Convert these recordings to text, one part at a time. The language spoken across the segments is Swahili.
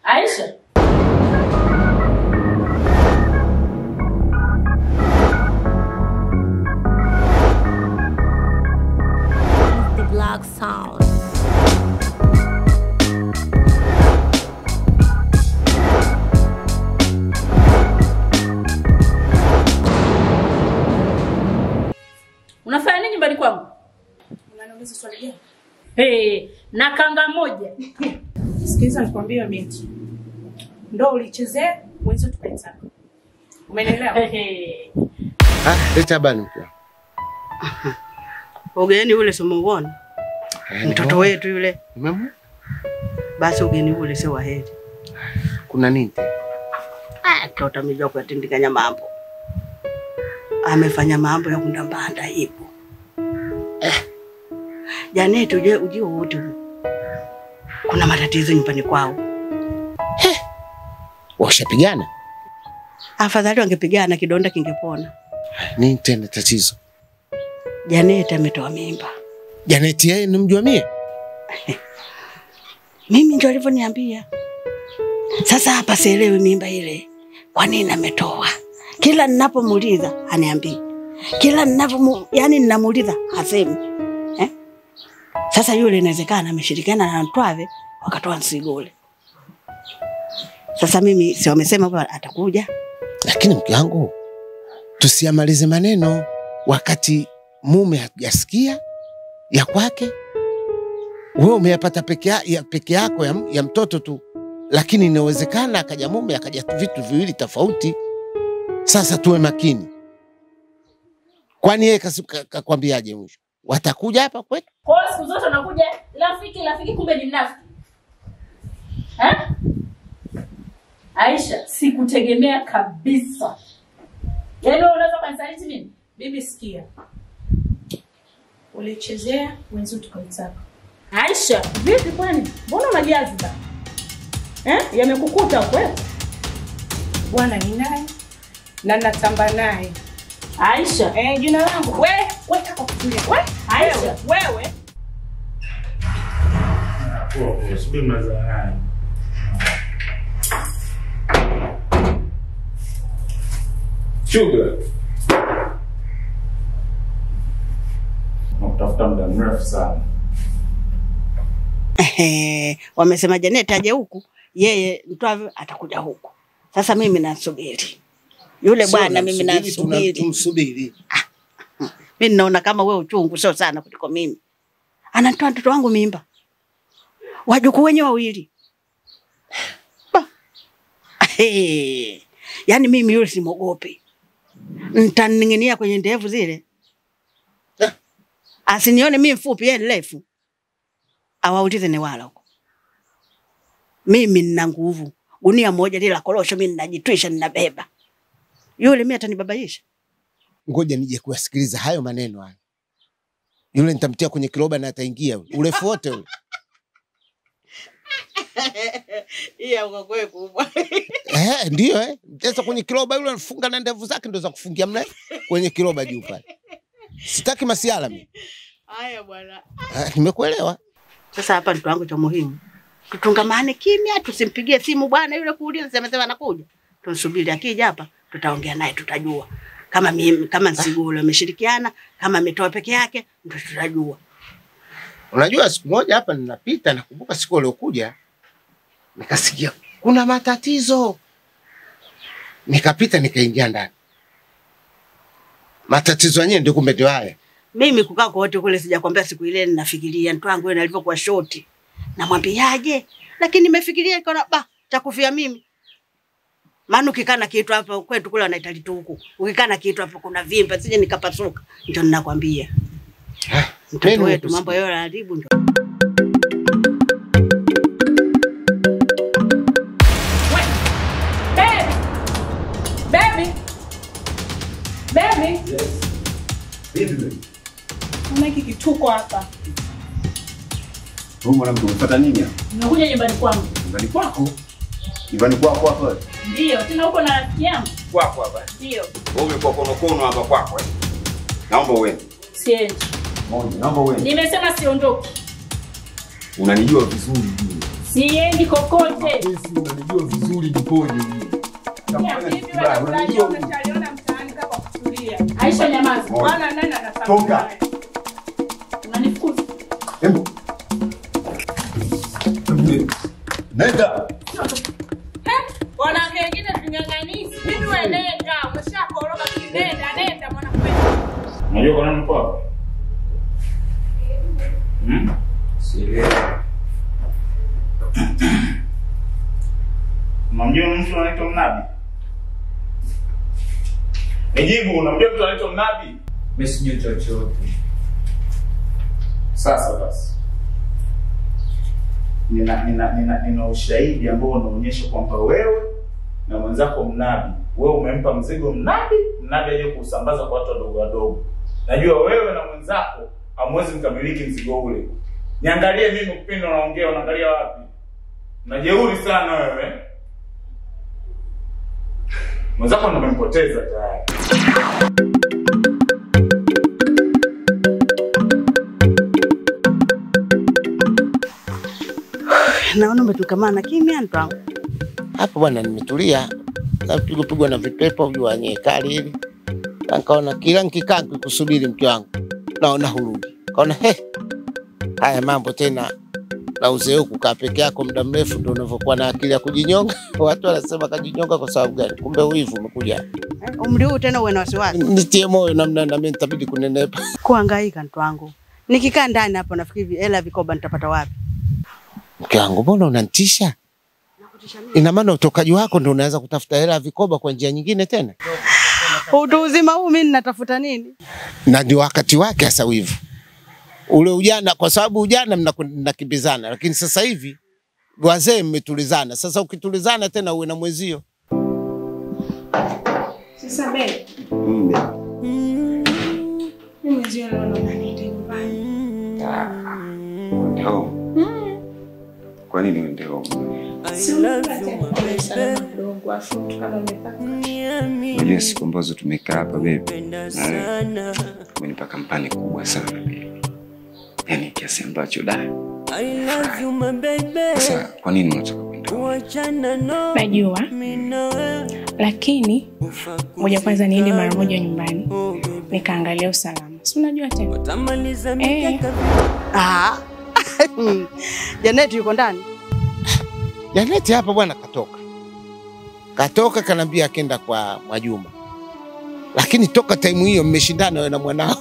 Aisha. The Block Sound. Unafanya nini nyumbani kwangu? Unaniuliza swali gani? Hey, na kanga moja. Sikiliza nikwambie binti. Ndio ulichezea wenzetu tukaitaka. Umeelewa? Ah, leta bani mke. Ugeni ule simuone. Mtoto wetu yule. Mama? Basi ugeni ule sio wa heri. Kuna nini tena? Ah, tota mjua kuyatindikanya mambo. Amefanya mambo ya kundambanda hipo. Janet uje ujio wote. Kuna matatizo nyumbani kwao. Washapigana? Afadhali wangepigana kidonda kingepona. Nini tena tatizo? Janet ametoa mimba. Janet yeye nimjua mie? Mimi ndio alivyoniambia. Sasa hapa sielewi mimba ile. Kwa nini ametoa? Kila ninapomuuliza aniambii. Kila ninavyo yani ninamuuliza hasemi. Eh? Sasa yule inawezekana ameshirikiana na Ntwave wakatoa Nsigule. Sasa mimi si wamesema kwamba atakuja. Lakini mke wangu tusiamalize maneno wakati mume hajasikia ya kwake. Wewe umeyapata peke yako ya mtoto tu. Lakini inawezekana akaja mume akaja vitu viwili tofauti. Sasa tuwe makini. Kwani yeye kakwambiaje mwisho? Watakuja hapa kwetu? Kwa hiyo siku zote unakuja rafiki rafiki kumbe ni mnafiki. Eh? Aisha, sikutegemea kabisa. Yaani wewe unaweza kunisaliti mimi? Bibi sikia. Ulichezea wenzetu tukaitaka. Aisha, vipi kwani? Mbona unajaziba? Eh? Yamekukuta kweli? Bwana ni naye na natamba naye. Aisha. Eh, jina langu. Wewe, wewe kako kutulia. Wewe, Aisha, wewe. Poa, subiri mnazana. Sugar. Nakutafuta muda mrefu sana. Wamesema Janet aje huku, yeye Ntwave atakuja huku. Sasa mimi nasubiri. Yule bwana mimi nasubiri. Tumsubiri. Mimi naona kama wewe uchungu sio sana kuliko mimi. Anatoa mtoto wangu mimba. Wajukuu wenyewe wawili. Yaani mimi yule simogopi. Nitaninginia kwenye ndevu zile. Asinione mimi mfupi yeye mrefu. Awaulize ni wala huko. Mimi nina nguvu. Gunia moja lile la korosho mimi ninajitwisha ninabeba. Yule mimi atanibabaisha. Ngoja nije kuyasikiliza hayo maneno hayo. Yule nitamtia kwenye kiroba na ataingia ule. Urefu wote ule. Iya uko kwe kubwa. Ndio eh. Sasa kwenye kiroba yule anafunga na ndevu zake ndio za kufungia mle kwenye kiroba juu pale. Sitaki masiala mimi. Haya bwana. Nimekuelewa. Sasa hapa mtu wangu cha muhimu. Tutungamane kimya, tusimpigie simu bwana yule kuuliza sema sema anakuja. Tusubiri akija hapa tutaongea naye tutajua. Kama mimi kama Nsigule ameshirikiana, kama ametoa peke yake ndio tutajua. Unajua siku moja hapa ninapita nakumbuka siku aliyokuja nikasikia kuna matatizo. Nikapita nikaingia ndani. Matatizo yenyewe ndio kumbe ndio haya. Mimi kukaa kwa wote kule sijakwambia siku ile ninafikiria mtu wangu yule alivyokuwa shoti. Namwambiaje? Lakini nimefikiria nikaona ba takufia mimi. Maana ukikaa na kitu hapa kwetu kule wanaita lituku. Ukikaa na kitu hapa kuna vimba sije nikapasuka. Ndio ninakwambia. Mtoto wetu mambo yao haribu ndio. Baby. Baby. Baby. Yes. Baby. Kuna hiki kituko hapa. Wewe mwanamke umefuata nini hapa? Nimekuja nyumbani kwangu. Nyumbani kwako? Nyumbani kwako hapa? Ndio, tena huko na rafiki yangu. Kwako hapa? Ndio. Wewe umekuwa kono kono hapa kwako eh? Naomba uende. Siendi. Moja, naomba uende. Nimesema siondoki. Unanijua vizuri mimi. Siendi kokote. Unanijua vizuri nipoje mimi. Unajua umeshaliona mtaani kama kutulia. Aisha nyamaza. Bwana nani anasema? Toka. Unanifukuza. Hebu. Nenda. Wanawake wengine ving'ang'anizi. Mimi wewe nenda, umeshakoroga nenda, nenda mwana kwetu. Unajua kwa nini mko hapa? Sielewi. Unamjua mtu anaitwa Mnabi? Nijibu, unamjua mtu anaitwa Mnabi? Mimi sijui chochote. Sasa basi. Nina ushahidi ambao unaonyesha kwamba wewe na mwenzako Mnabi, wewe umempa mzigo Mnabi, Mnabi aje kuusambaza kwa watu wadogo wadogo. Najua wewe na mwenzako hamwezi mkamiliki mzigo ule. Niangalie mimi kipindi unaongea, unaangalia wapi? Unajeuri sana wewe. Mwenzako ndo umempoteza tayari. Naona umetukamana kimya mtu. Hapo bwana nimetulia. Napigwa na vipepo jua nyekali hivi. Nikaona kila nikikaa nikusubiri mke wangu. Naona hurudi. Kaona he. Haya mambo tena na uzee kukaa peke yako muda mrefu ndio unavyokuwa na akili ya kujinyonga. Watu wanasema kajinyonga kwa sababu gani? Kumbe wivu umekuja. Umri huu tena uwe na wasiwasi. Nitie moyo namna na mimi nitabidi kunenepa. Kuhangaika mtu wangu. Nikikaa ndani hapo nafikiri hela vikoba nitapata wapi? Mke wangu mbona unanitisha? Ina maana utokaji wako ndio unaanza kutafuta hela vikoba kwa njia nyingine tena? Utu uzima huu mimi ninatafuta nini? Na ndio wakati wake hasa wivu. Ule ujana, kwa sababu ujana mnakimbizana, lakini sasa hivi wazee mmetulizana. Sasa ukitulizana tena uwe na mwezio. Sasa babe. Mimi mwezio leo naona niende nyumbani. Ndio. Kwa nini uende home? Unajua siku ambazo tumekaa hapa babe, na umenipa kampani kubwa sana babe. Yaani kiasi ambacho da. Sasa kwa nini unataka kwenda? Najua. Lakini ngoja kwanza niende mara moja nyumbani nikaangalia usalama. Si unajua tena. Ah. Janet yuko ndani. Janet hapa bwana katoka. Katoka kanambia akaenda kwa Mwajuma. Lakini toka time hiyo mmeshindana wewe na mwanao.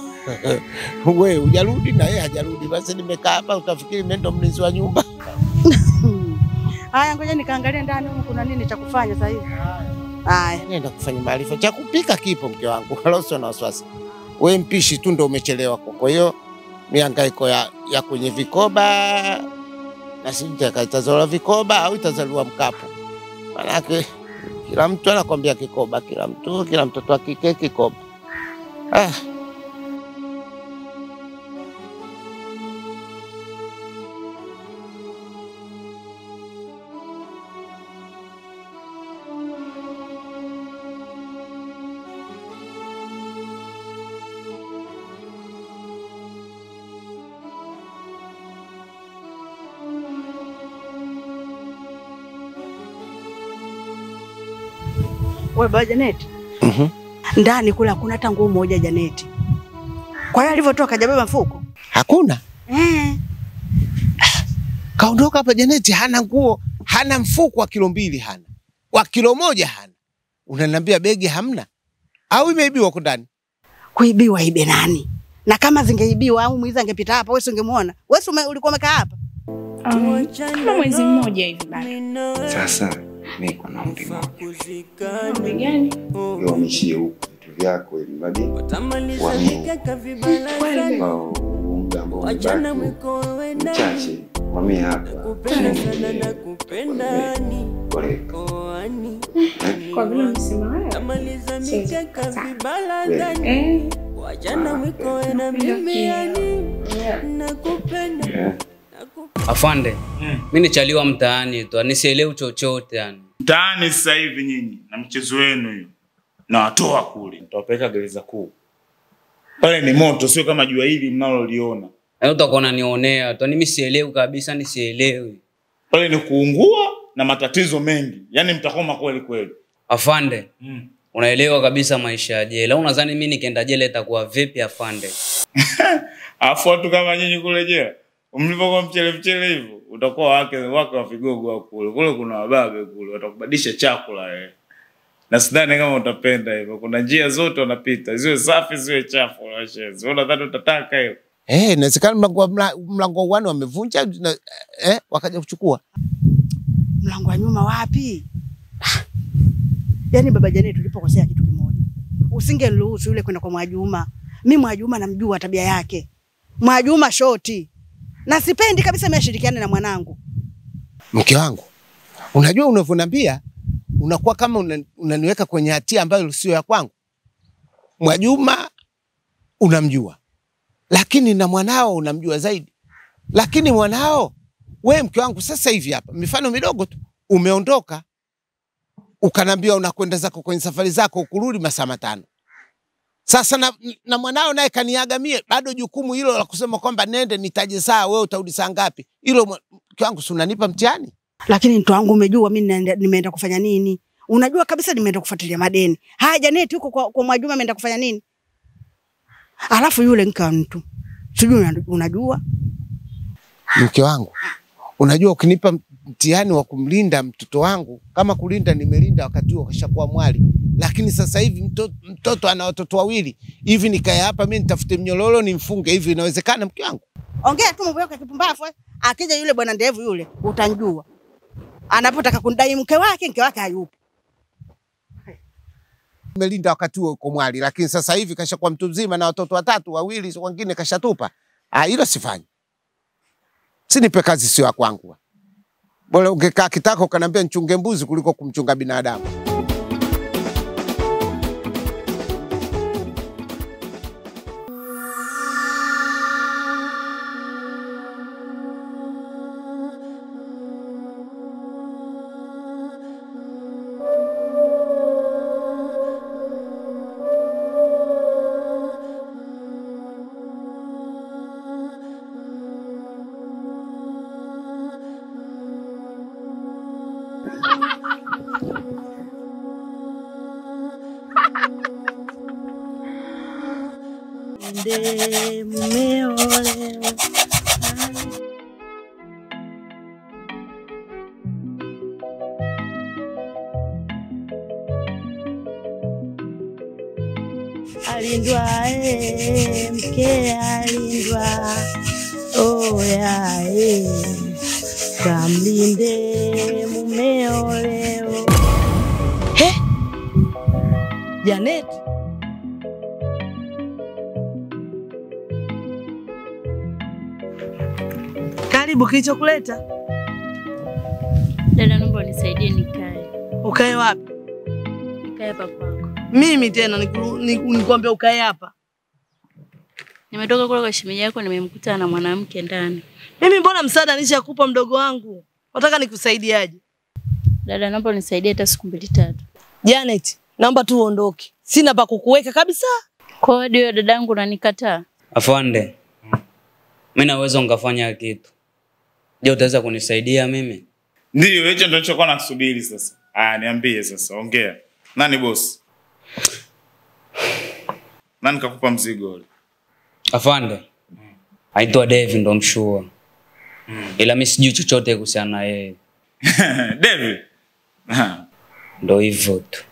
Wewe hujarudi na yeye hajarudi. Basi nimekaa hapa utafikiri mimi ndo mlinzi wa nyumba. Haya ngoja nikaangalia ndani huko kuna nini cha kufanya sasa hivi. Haya. Nenda kufanya maarifa. Cha kupika kipo mke wangu. Wala usio na wasiwasi. Wewe mpishi tu ndo umechelewa kwa hiyo mihangaiko ya kwenye vikoba na sijui itazaliwa vikoba au itazaliwa mkapo. Manake kila mtu anakuambia kikoba, kila mtu, kila mtoto wa kike kikoba. Ah. Wewe baba Janet. Ndani kule hakuna hata nguo moja Janet. Kwa hiyo alivyotoka hajabeba mfuko? Hakuna. Kaondoka hapa Janet hana nguo, hana mfuko wa kilo 2 hana. Wa kilo 1 hana. Unaniambia begi hamna? Au imeibiwa huko ndani? Kuibiwa ibe nani? Na kama zingeibiwa au mwizi angepita hapa wewe ungemuona. Wewe ulikuwa umekaa hapa? Kama mwezi mmoja hivi bado. Sasa mimi kwa naombi moja. Ombi gani? Uhamishie huku vitu vyako ili mradi uhamie. Muda ambao umebaki mchache, uhamie hapa. Kwa vile umesema wewe, siwezi kukataa. Afande, mimi nichaliwa mtaani tu, nisielewi chochote yani. Mtaani sasa hivi nyinyi na mchezo wenu hiyo. Na watoa kule. Nitawapeleka gereza kuu. Pale ni moto, sio kama jua hili mnaloliona. Na utakuwa unanionea tu, mimi sielewi kabisa, nisielewi. Pale ni kuungua na matatizo mengi. Yaani mtakoma kweli kweli. Afande, unaelewa kabisa maisha ya jela. Unadhani mimi nikienda jela itakuwa vipi afande? Afu watu kama nyinyi kule jela, mlivyokuwa mchele mchele hivyo, utakuwa wake wa vigogo wa kule. Kule kuna wababe kule, watakubadilisha chakula eh. Na sidhani kama utapenda hivyo. Kuna njia zote wanapita, ziwe safi ziwe chafu washenzi. Unadhani utataka hiyo? Eh, inawezekana mlango wa uani wamevunja wakaja kuchukua. Mlango wa nyuma wapi? Yaani baba Janet tulipokosea kitu kimoja. Usingeruhusu yule kwenda kwa Mwajuma. Mimi Mwajuma namjua tabia yake. Mwajuma shoti. Na sipendi kabisa mimi ashirikiane na mwanangu. Mke wangu, unajua unavyoniambia unakuwa kama unaniweka kwenye hatia ambayo sio ya kwangu. Mwajuma unamjua. Lakini na mwanao unamjua zaidi. Lakini mwanao wewe mke wangu sasa hivi hapa mifano midogo tu umeondoka ukanambia unakwenda zako kwenye safari zako ukurudi masaa 5. Sasa na mwanao naye kaniaga mie bado jukumu hilo la kusema kwamba nende nitaje saa wewe utarudi saa ngapi. Hilo mke wangu si unanipa mtihani? Lakini mtu wangu umejua mimi nimeenda kufanya nini? Unajua kabisa nimeenda kufuatilia madeni. Haya Janet huko kwa Mwajuma ameenda kufanya nini? Alafu yule nka mtu. Sijui unajua? Mke wangu, unajua ukinipa mtihani wa kumlinda mtoto wangu, kama kulinda nimelinda wakati huo kashakuwa mwali. Lakini sasa hivi mtoto ana watoto wawili. Hivi nikae hapa mimi nitafute mnyororo nimfunge hivi inawezekana mke wangu? Ongea tu mambo yako ya kipumbavu. Akija yule bwana ndevu yule utanjua. Anapotaka kundai mke wake hayupo. Nimelinda wakati huo uko mwali, lakini sasa hivi kashakuwa mtu mzima na watoto watatu, wawili wengine kashatupa. Ah, hilo sifanyi. Sinipe kazi sio ya kwangu. Bora ungekaa kitako ukaniambia nichunge mbuzi kuliko kumchunga binadamu. Alindwa mke alindwa, oya kamlinde mumeo leo. He? Janet. Karibu, kilichokuleta? Dada, naomba unisaidie nikae. Ukae wapi? Nikae hapa kwako. Mimi tena nikwambia ukae hapa? Nimetoka kule kwa shemeji yako nimemkuta na mwanamke ndani. Mimi mbona msaada nishakupa mdogo wangu? Nataka nikusaidiaje? Dada, naomba unisaidie hata siku 2 3. Janet, naomba tu uondoke. Sina pa kukuweka kabisa. Kwa hiyo dadangu unanikataa? Afande, mimi naweza ngafanya kitu. Je, utaweza kunisaidia mimi? Ndio, hicho ndio nilichokuwa nakusubiri sasa. Ah, niambie sasa, ongea. Nani boss? Nani kakupa mzigo ule? Afande, aitwa Devi ndo mshua. Ila mimi sijui chochote kuhusiana na yeye. Devi? Ndo hivyo tu.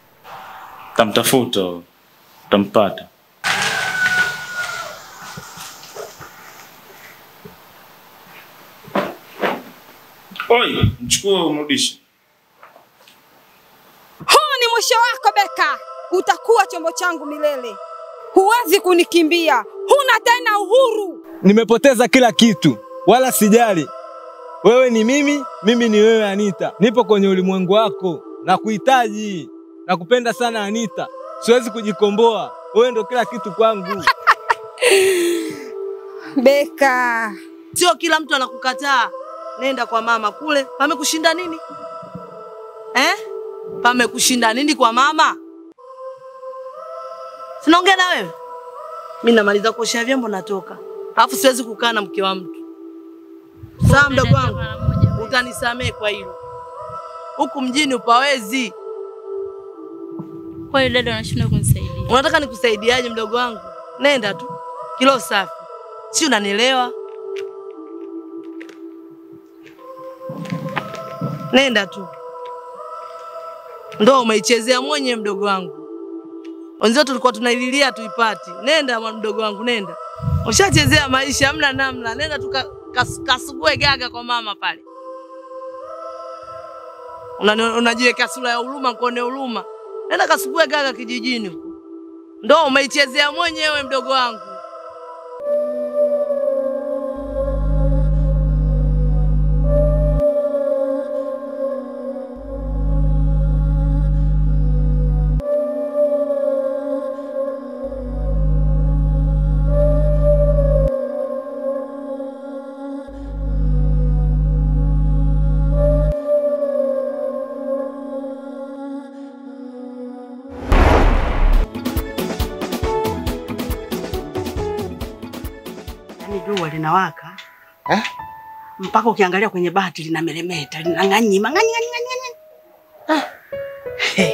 Tamtafuta, utampata. Oi, mchukue umrudishe. Huu ni mwisho wako Beka. Utakuwa chombo changu milele. Huwezi kunikimbia. Huna tena uhuru. Nimepoteza kila kitu, wala sijali. Wewe ni mimi, mimi ni wewe Anita. Nipo kwenye ulimwengu wako, nakuhitaji. Nakupenda sana Anita. Siwezi kujikomboa. Wewe ndo kila kitu kwangu. Beka, Sio kila mtu anakukataa. Nenda kwa mama kule. Pamekushinda nini? Eh? Pamekushinda nini kwa mama? Sinaongea na wewe? Mimi namaliza kuosha vyombo natoka. Alafu siwezi kukaa na mke wa mtu. Sawa mdogo wangu, utanisamee kwa hilo. Huku mjini upawezi. Kwa hiyo dada unashindwa kunisaidia. Unataka nikusaidiaje mdogo wangu? Nenda tu. Kilo safi. Si unanielewa? Nenda tu. Ndio umeichezea mwenyewe mdogo wangu. Wenzao tulikuwa tunaililia tuipati. Nenda mdogo wangu nenda. Ushachezea maisha hamna namna. Nenda tu kasugue gaga kwa mama pale. Unajiweka sura ya huruma kuone huruma. Nenda kasugue gaga kijijini huko. Ndio umeichezea mwenyewe mdogo wangu. Jua linawaka. Eh? Mpaka ukiangalia kwenye bati linameremeta, linang'anyima, ng'anyi. Ah. Hey.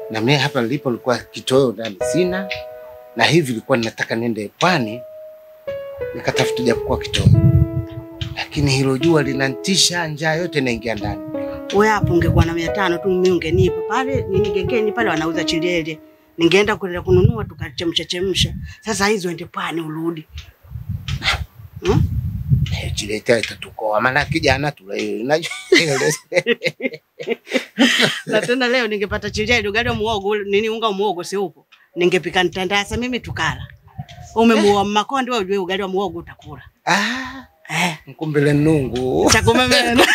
Na mimi hapa nilipo nilikuwa kitoweo ndani sina, na hivi nilikuwa ninataka niende pwani nikatafuta japokuwa kitoweo. Lakini hilo jua linanitisha, njaa yote inaingia ndani. Wewe hapo ungekuwa na 500 tu mimi ungenipa pale, ningekeni pale wanauza chilele. Ningeenda kwenda kununua tukachemsha chemsha. Sasa hizo ende pwani urudi. Chileta itatukoa maana kijana tule. Na tena leo ningepata chilele ugali wa muogo nini unga wa muogo si upo. Ningepika nitandasa mimi tukala. Umemuoa Makonde wewe ujue ugali wa muogo utakula. Ah. Mkumbele nungu. Chakumemena.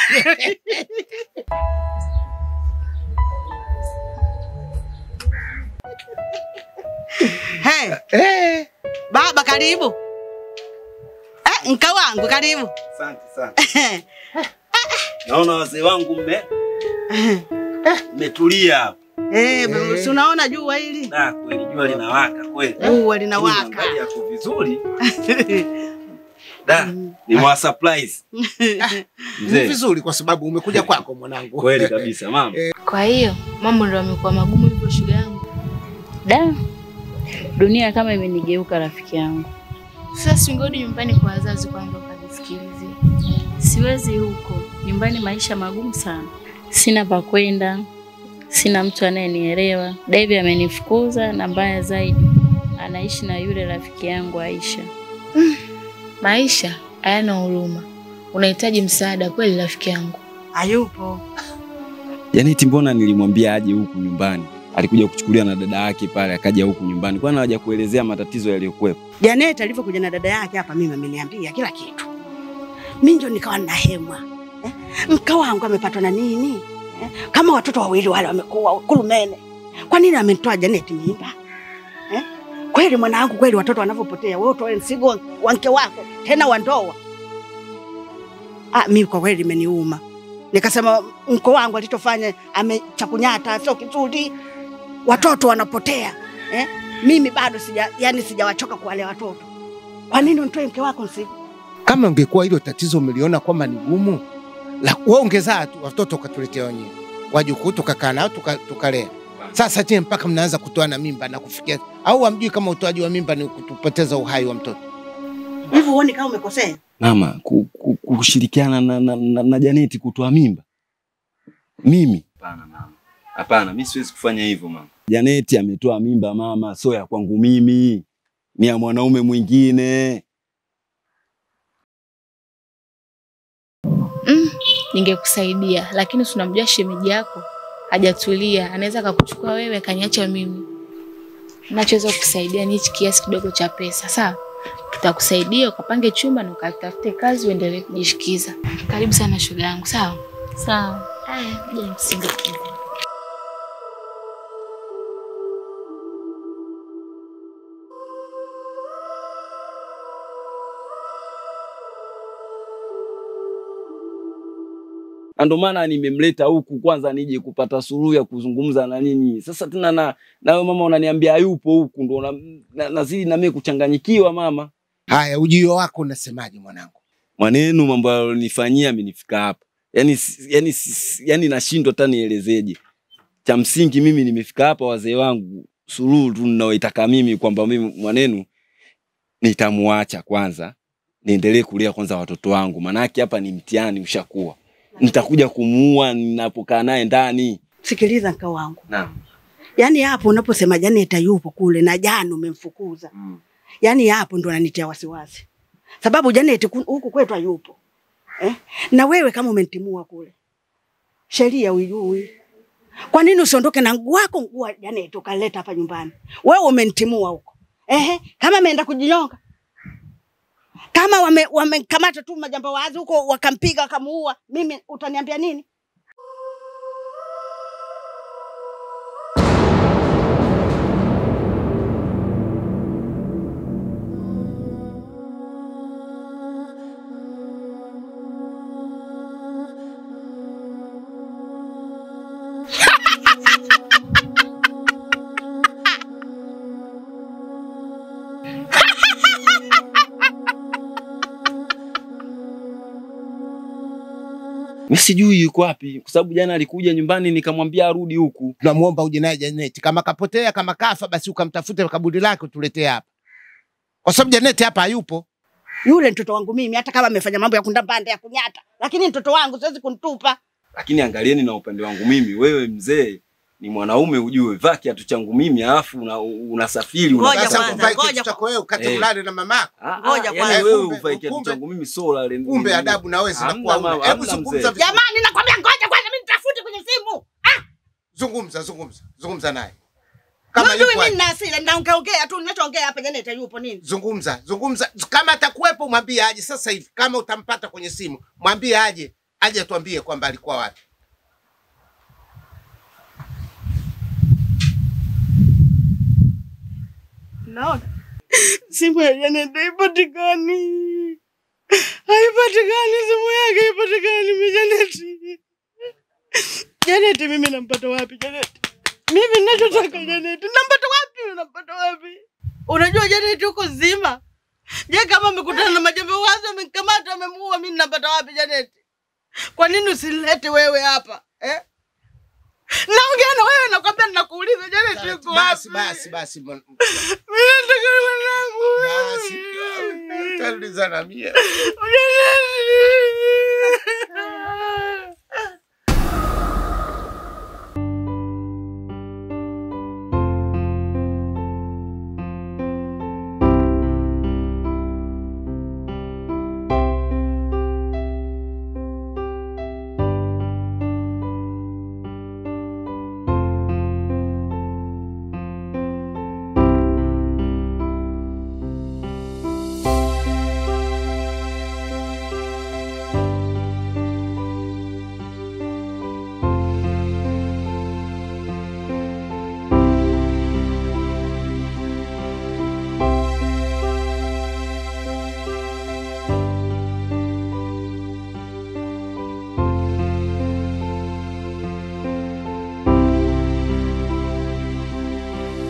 Hey. Eh. Baba karibu. Mka wangu karibu. Asante sana. Naona wazee wangu mmetulia hapa. Si unaona jua hili? Ah, kweli jua linawaka kweli. Jua linawaka. Angalia yako vizuri. Da, ni mwa surprise. Mzee. Vizuri kwa sababu umekuja kwako mwanangu. Kweli kabisa mama. Kwa hiyo mambo ndio yamekuwa magumu hivyo shuga yangu. Da. Dunia kama imenigeuka rafiki yangu. Sasa singodi nyumbani kwa wazazi kwanza ukajisikilizie. Siwezi huko. Nyumbani maisha magumu sana. Sina pa kwenda. Sina mtu anayenielewa. Devi amenifukuza na mbaya zaidi anaishi na yule rafiki yangu Aisha. Maisha hayana huruma. Unahitaji msaada kweli rafiki yangu. Hayupo. Yaani mbona nilimwambia aje huku nyumbani. Alikuja kuchukuliwa na dada yake pale akaja huku nyumbani. Kwani haja kuelezea matatizo yaliyokuwepo? Janet alivyokuja na dada yake hapa mimi ameniambia kila kitu. Mimi ndio nikawa na hema. Mka wangu amepatwa na nini? Kama watoto wawili wale wamekuwa kulumene. Kwa nini amenitoa Janet mimba? Kweli mwanangu kweli watoto wanavyopotea wewe utoe msigo wa mke wako tena wa ndoa. Ah, mimi kwa kweli imeniuma. Nikasema mko wangu alichofanya amechakunyata sio kizuri. Watoto wanapotea. Mimi bado sijawachoka kuwalea watoto. Kwa nini unitoe mke wako msigo? Kama ungekuwa hilo tatizo umeliona kwamba ni gumu, la wewe ungezaa tu watoto ukatuletea wenyewe. Wajukuu tukakaa nao tukalea. Sasa tena mpaka mnaanza kutoa na mimba na kufikia au hamjui kama utoaji wa mimba ni kutupoteza uhai wa mtoto. Hivi huoni kama umekosea? Mama, kushirikiana na Janeti kutoa mimba. Mimi? Hapana mama. Hapana, mimi siwezi kufanya hivyo mama. Janeti ametoa mimba mama, sio ya kwangu mimi. Ni ya mwanaume mwingine. Ningekusaidia lakini tunamjua shemeji yako hajatulia, anaweza akakuchukua wewe akaniacha mimi. Ninachoweza kukusaidia ni hichi kiasi kidogo cha pesa, sawa? Tutakusaidia ukapange chumba na ukatafute kazi uendelee kujishikiza. Karibu sana shoga yangu, sawa? Sawa. Haya, ngoja nikusindikize. Na ndio maana nimemleta huku kwanza nije kupata suluhu ya kuzungumza na nyinyi. Sasa tena na wewe mama unaniambia hayupo huku, ndio nazidi na mimi kuchanganyikiwa mama. Haya, ujio wako unasemaje mwanangu? Mwanenu mambo alionifanyia amenifika hapa. Yaani nashindwa hata nielezeje. Cha msingi mimi nimefika hapa wazee wangu, suluhu tu ninayoitaka mimi kwamba mimi mwanenu nitamuacha kwanza, niendelee kulea kwanza watoto wangu. Manake hapa ni mtihani ushakuwa. Nitakuja kumuua ninapokaa naye ndani. Sikiliza mke wangu. Naam. Yaani hapo unaposema Janet yupo kule na jana umemfukuza. Yaani hapo ndo ananitia wasiwasi. Sababu Janet huku kwetu hayupo. Na wewe kama umenitimua kule, sheria uijui. Kwa nini usiondoke na nguo yako nguo Janet ukaleta hapa nyumbani? Wewe umenitimua huko. Kama ameenda kujinyonga, kama wamekamata tu majamba wazi huko wakampiga wakamuua, mimi utaniambia nini? Mimi sijui yuko wapi kwa sababu jana alikuja nyumbani nikamwambia arudi huku. Tunamuomba uje naye Janet. Kama kapotea kama kafa basi ukamtafute kaburi lake utuletee hapa. Kwa sababu Janet hapa hayupo. Yule mtoto wangu mimi hata kama amefanya mambo ya kundambanda ya kunyata, lakini mtoto wangu siwezi kumtupa. Lakini angalieni na upande wangu mimi, wewe mzee ni mwanaume ujue, vaa kiatu changu mimi alafu unasafiri unataka chako wewe ukate ulale na mamako. Ngoja kwanza wewe uvae kiatu changu mimi sio ulale. Kumbe adabu na wewe zinakuwa una. Hebu zungumza. Jamani nakwambia ngoja kwanza mimi nitafute kwenye simu. Zungumza naye. Kama yupo mimi nina hasira ninaongeongea tu ninachoongea hapa Janet yupo nini? Zungumza. Kama atakuwepo mwambie aje sasa hivi. Kama utampata kwenye simu mwambie aje atuambie kwamba alikuwa wapi. Naona simu ya Janet haipatikani. Haipatikani, simu yake haipatikani Janet. Janet mimi nampata wapi Janet? Mimi ninachotaka Janet, nampata wapi? Nampata wapi? Unajua Janet yuko zima. Je, kama amekutana na majambo wazi amemkamata amemuua, mimi nampata wapi Janet? Kwa nini usilete wewe hapa? Naongea na wewe nakwambia ninakuuliza Janet yuko wapi? Basi. Mimi nataka mwanangu. Basi. Utaliza na mimi. Janet.